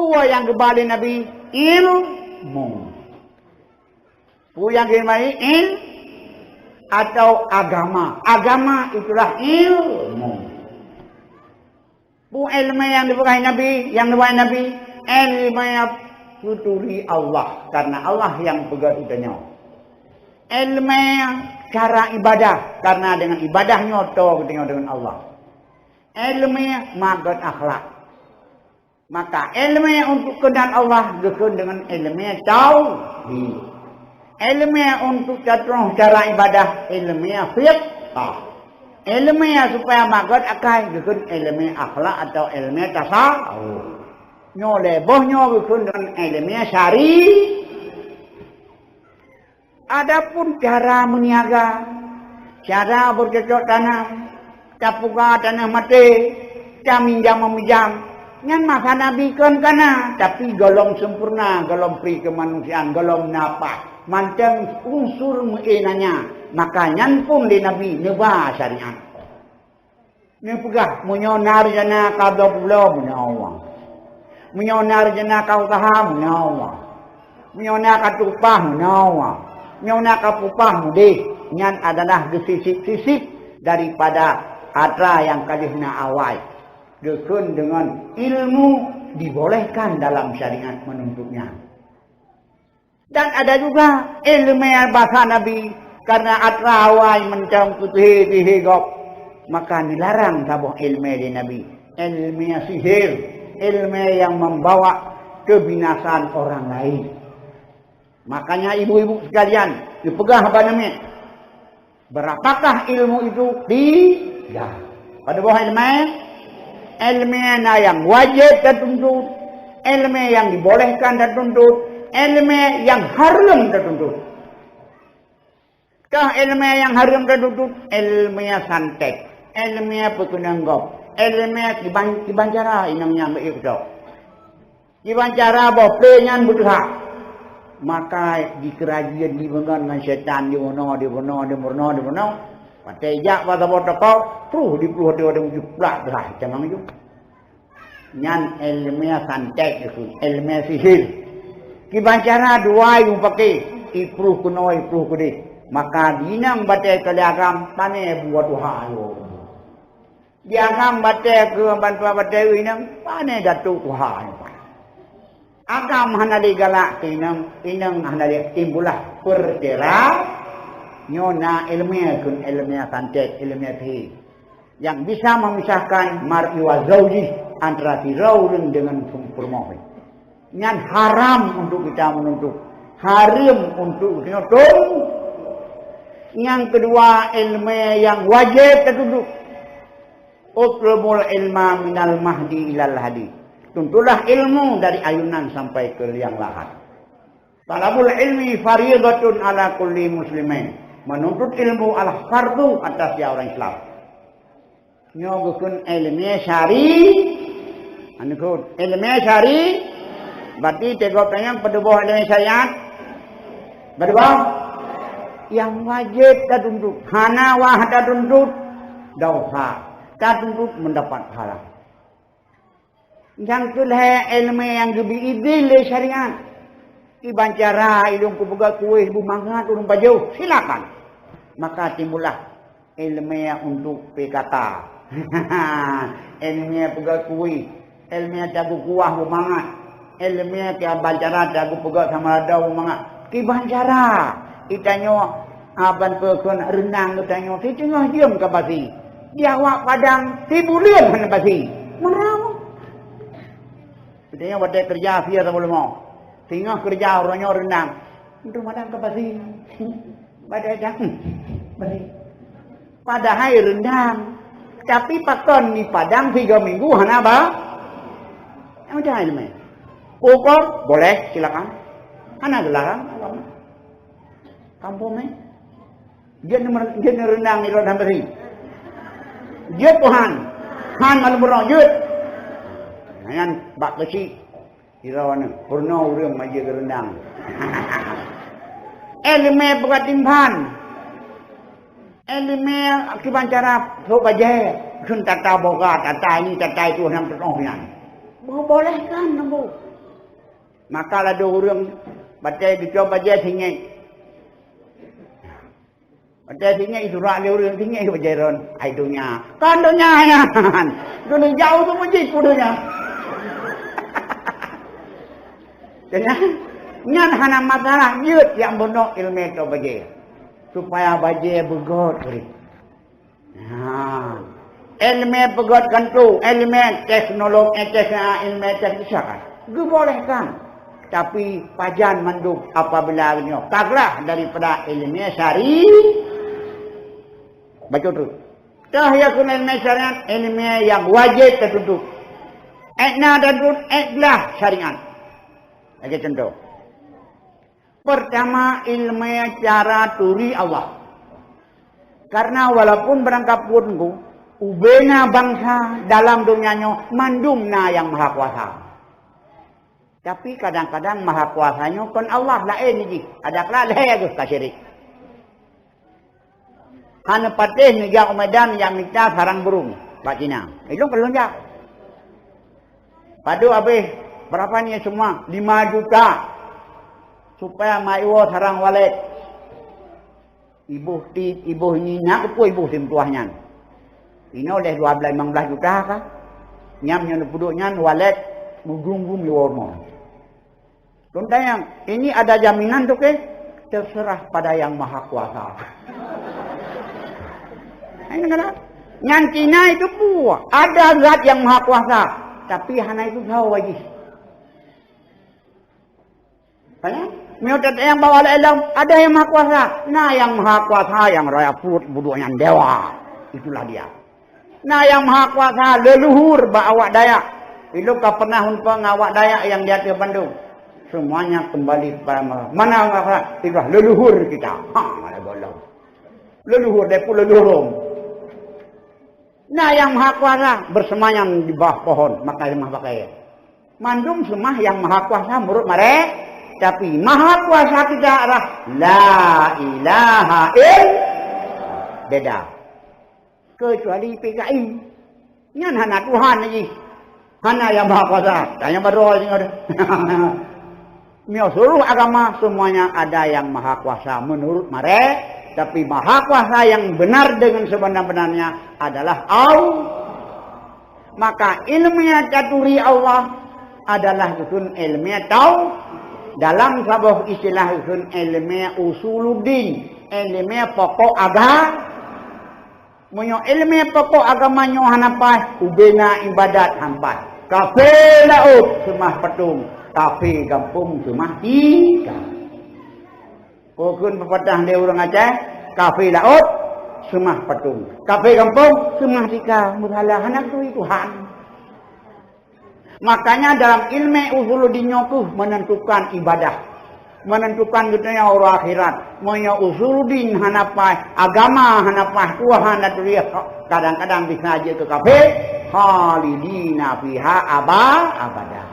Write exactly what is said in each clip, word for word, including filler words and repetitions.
Peue nyang geuba lé Nabi? Ilmu. Peue nyang geuba lé? Il-, atau agama. Agama itulah ilmu. Peue iéleumé nyang geupeugah Nabi, nyang geuba lé Nabi? Iéleumé peuturi Allah, karena Allah nyang peugah geutanyoe. Iéleumé cara ibadah, karena dengan ibadah nyoe toe geutanyoe dengan Allah. Iéleumé magét akhlak. Maka iéleumé untuk kenal Allah geukheun deungon iéleumé tauhid. Iéleumé untuk tatroh cara ibadah, iéleumé fiqah. Iéleumé supaya magét akai geukheun iéleumé akhlak atau iéleumé tasawuf. Nyoe lé boh nyoe geukheun deungon iéleumé syari-, Adapun cara meuniaga, cara beucocok tanam, tapuga tanoh maté, taminjam-meminjam, nyan masa Nabi kon kana, tapi gohlom sempurna, gohlom pri keumanusiaan, gohlom na paih, mantong unsur meu'en na nyan, maka nyan phon lé Nabi neuba syariat. Neupeugah, meunyoe na rencana ka bloe pulo, meunoe. Meunyoe na rencana ka useuha, meunoe. Meunyoe na ka tueng upah, meunoe. Meunyoe na ka peue upah, mudeh. Nyan adalah geusisip-sisip daripada atra nyang ka lheueh na awai. Geukheun deungon ilmu dibolehkan dalam syariat menuntut nyan. Dan ada juga iéleumé basa Nabi, karena atra awai mantong peuteuhé-teuhé gob, maka neularang saboh iéleumé lé Nabi, iéleumé sihir, iéleumé nyang membawa kebinasaan orang lain. Makanya ibu-ibu sekalian, neupeugah haba namiet, Berapakah ilmu itu? Tiga. Padub boh iéleumé? Iéleumé na nyang wajéb tatuntut, iéleumé nyang dibolehkan tatuntut, iéleumé nyang hareuem tatuntut. Kah iéleumé nyang hareuem tatuntut? Iéleumé santet, iéleumé peukeunong gob, iéleumé kiban, kiban cara inong nyan beu-ék beutôi. Kiban cara boh plé nyan beuteuhah. Maka jikeurajeuen jibeungon ngon syaitan, dibunoe, dibunoe, dibunoe, dibunoe. Watée jak bak saboh toko, pruh dipruh watée-watée uju plak teuhah tamong ju. Nyan iéleumé santet geukheun, iéleumé sihir. Kiban cara dua nyang paké, ipruh keunoe, ipruh keudeh. Maka di inong batée keu lé agam, pané buet tuha nyoe. Di agam batée keu bantuan batée inong, pané datu tuha nyoe. Agam hana lé galak keu inong, inong hana lé, timbullah perceraian. Nyoe na iéleumé kheun, iéleumé santet, iéleumé sihir, nyang bisa memisahkan mar'i wa zauji, antara sidroe ureuëng deungon peurumoh. Nyan haram untuk kita menuntut, hareuem untuk kita tuntut. Nyang keudua, iéleumé nyang wajéb tatuntut. "Utlubul ilma minal mahdi ilal lahdi." Tuntutlah ilmu dari ayunan sampai ke liang lahat. "Talabul ilmi fariidatun ala kulli muslimin." Menuntut ilmu adalah fardu atas tiap orang Islam. Nyoe geukheun iéleumé syari-, aneuk kheun, iéleumé syari-, berarti teugop tanyong padub boh iéleumé syariat? Padub boh? Nyang wajéb tatuntut, hana wah tatuntut, dosa, tatuntut mendapat pahala. Nyang keu lhée iéleumé nyang geubri idhin lé syariat. Kiban cara ilôn kupeugah kuéh bu mangat ureuëng pajoh, silakan. Maka timbullah iéleumé untuk P K K. Iéleumé peugah kuéh, iéleumé tagu kuah bu mangat. Iéleumé kiban cara tagu peugah sama lada bu mangat. Kiban cara itanyoe aban peukon reunang geutanyoe siteungoh jeuem ka basi. Di awak padang sibuleuen hana basi. Meurau. Geutanyoe watée keureuja sie saboh leumo. Singoh keureuja uroe nyoe reunang. Untuk madang ka basi. Badai dah. Basi. Padahai reunang. Tapi pakon di padang tiga minggu hana ba? Macam mana, meh? Ukur boleh, silakan. Hana gelarang. Kampung, meh. Jeuet neu-, jeuet neureunang ilôn hana basi. Jeuet Tuhan. Han malam bunoe jeuet. Nyan bak keuchik. Ira wana, peurunoe ureuëng majeuk reunang. Iéleumé peugah timphan. Iéleumé kiban cara sok bajée. Kheun tata boga, tata ini, tata itu, nyang teunoh nyan. Boleh kan, nembu? Maka ladôm ureuëng batée geucok bajée singét. Watée singoh isurak lé ureuëng singoh bajée droen, "Hai donya." Kon donya nyan. Keuneuk jauh tu meuji peue donya. Donya nyan hana masalah, jeuet nyang bunoe iéleumé cok bajée. Supaya bajée beugöt ureuëng. Nah. Iéleumé peugöt keutu, iéleumé teknologi, eh, tes, ah, iéleumé tes bisa kan? Geubolehkan. Tapi pajan mandum apabila nyoe ka grah daripada iéleumé syari-, baca tu. Tah ya keunan iéleumé syariat, iéleumé nyang wajéb tatuntut. Ék na tatuntut, ék glah syariat. Lagée contoh. Pertama, iéleumé cara turi Allah. Karena walaupun barangkapeue teungku, ubena bansa dalam donya nyoe mandum na Nyang Mahakuasa. Tapi kadang-kadang Mahakuasa nyoe kon Allah, laén jih, ada keulah lhée geuh ka syirik. Hana patéh neujak u Medan jak mita sarang burung bak Cina. Ilong ka lôn jak. Padub habéh, berapa ni semua? Lima juta. Supaya meuiwoe sarang walet. Iboh ti, iboh nyi, na keupeue iboh simtuah nyan. Inoe lhée dua belas, limong belas juta kah? Nyam nyoe neupeuduek nyan walet meugum-gum iwoe rumoh. Lôn tanyong, ini ada jaminan tu ke? Terserah pada Yang Maha Kuasa. Hai, nyan Cina itu pun ada zat yang maha kuasa, tapi hana itu tahu lagi. Kan? Meunyoe tatanyong bak ulama, ada yang maha kuasa. Nah, yang maha kuasa yang raya pruet budoe nyan dewa. Itulah dia. Nah, yang maha kuasa leluhur bak awak Dayak. Ilong ka pernah umpang awak Dayak yang di atas bandum. Semuanya kembali kepada mana? Mana yang maha kuasa? Itulah leluhur kita. Ha, ada golong. Leluhur, dia pun leluhur. Nah, yang maha kuasa bersemayam di bawah pohon, maka lemah pakai. Mandum seumah yang maha kuasa menurut mereka, tapi maha kuasa kita adalah la ilaha ill-, beda. Kecuali P K I. Nyan hana Tuhan lagi. Hana yang maha kuasa. Dan yang baroe singoh. Meunyoe seluruh agama semuanya ada yang maha kuasa menurut mereka, tapi maha kuasa yang benar dengan sebenar-benarnya adalah Allah. Maka ilmu yang taturi Allah adalah usun ilmu tau dalam saboh istilah usun ilmu usuluddin, ilmu pokok agama. Meunyoe ilmu pokok agama nyoe hana paih, ubena ibadat hana paih. Kafe laôt seumah patong, kafe gampông seumah tika. Pokon pepatah lé ureuëng Aceh, kafe laôt seumah patong, kafe gampông seumah tika. Meusalah hana turi Tuhan. Makanya dalam ilmu usuluddin nyoe keuh menentukan ibadah, menentukan geutanyoe uroe akhirat. Meunyoe usuluddin hana paih, agama hana paih, Tuhan hana turi, kadang-kadang bisa jeuet keu kafe, khalidina fiha aba-, abada.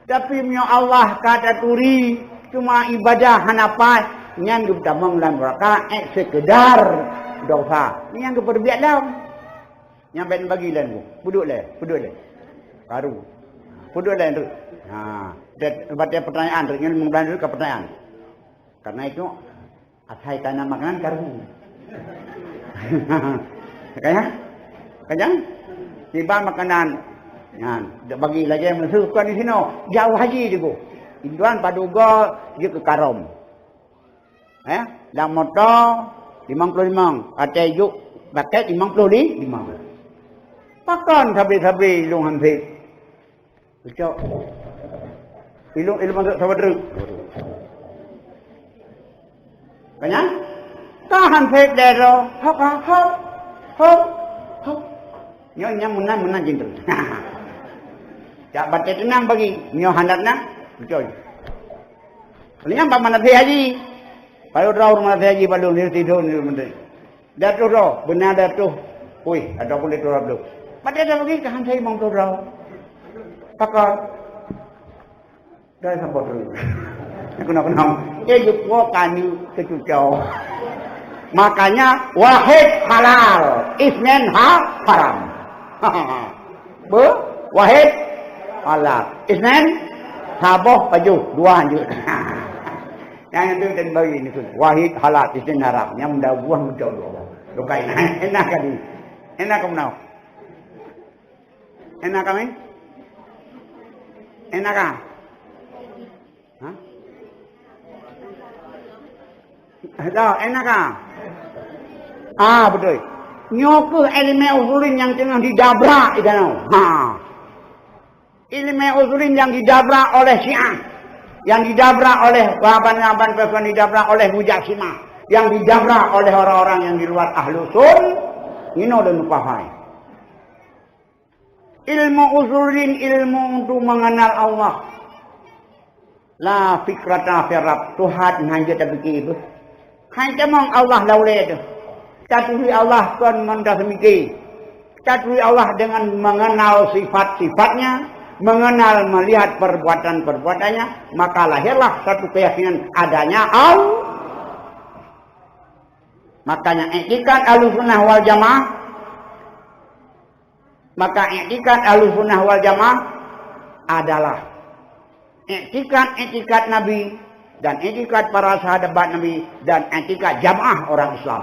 Tapi meunyoe Allah ka taturi, cuma ibadah hana paih, nyan geutamong lam neuraka, ék seukeudar dosa. Nyan geupeubiet lom. Nyang bèk bagi laén tu. Peuduek lé, peuduek lé. Karu. Peuduek lé tu. Ha, dan batée pertanyaan tu, nyan meungulang dulu ke pertanyaan. Karena itu, asai kana makanan karu. Kaya? Kaya? Tiba makanan. Nyan, dak bagi lagi musuh kan di sini. Jauh haji tu. Induan paduga dia ke karom. Eh, lam moto limong ploh limong, até juk paket limong ploh limong. Pakon sabe-sabe ilong hansip? Ucok. Ilong, ilong masuk sawadru. Kanya? Ka hansip dero, hop, hop, hop, hop. Nyoe nyang meunan, meunan jintu. Cak batée teunang bagi, nyoe handat na, beutôi. Paling nyan bak mana haji. Baru droe ureuëng maté haji padum, di situ ni menteri. Datuh droe, beuna datuh. Ui, ataupun datuh droe. Pada dah bagi, tahan saya limong puluh droe. Pakon. Dah sampai tu. Aku nak kenal. Dia jumpa kami kecucau. Makanya, wahid halal, isnen ha-, haram. Be? Wahid halal, isnen Saboh pajoh, dua hanjeuet. Nyang tu dan bagi ni tu. Wahid halat di sini narap. Nyang dah buah mudah dua. Bukan enak, enak kali. Enak kamu nak? Enak kami? Enak ah? Hah? Dah, enak ah? Ah, betul. Nyoe keuh ilmu usulin nyang teungoh didabrak di tanoh. Ha. Ilmu usulin yang didabrak oleh Syiah, yang didabrak oleh Wahaban-Wahaban, yang didabrak oleh Mujassimah, yang didabrak oleh orang-orang yang di luar Ahlu Sun, inoe dan nukahai. Ilmu usulin, ilmu untuk mengenal Allah. La fikrata fi rabb, Tuhan hanya terpikir. Hai tamong Allah laulée teuh. Taturi Allah kon meunan seumike. Taturi Allah dengan mengenal sifat-sifatnya, mengenal melihat perbuatan-perbuatannya, maka lahirlah satu keyakinan adanya Allah. Makanya iktikad Ahlussunnah wal Jamaah, maka iktikad Ahlussunnah wal Jamaah adalah iktikad-iktikad Nabi dan iktikad para sahabat Nabi dan iktikad jamaah orang Islam.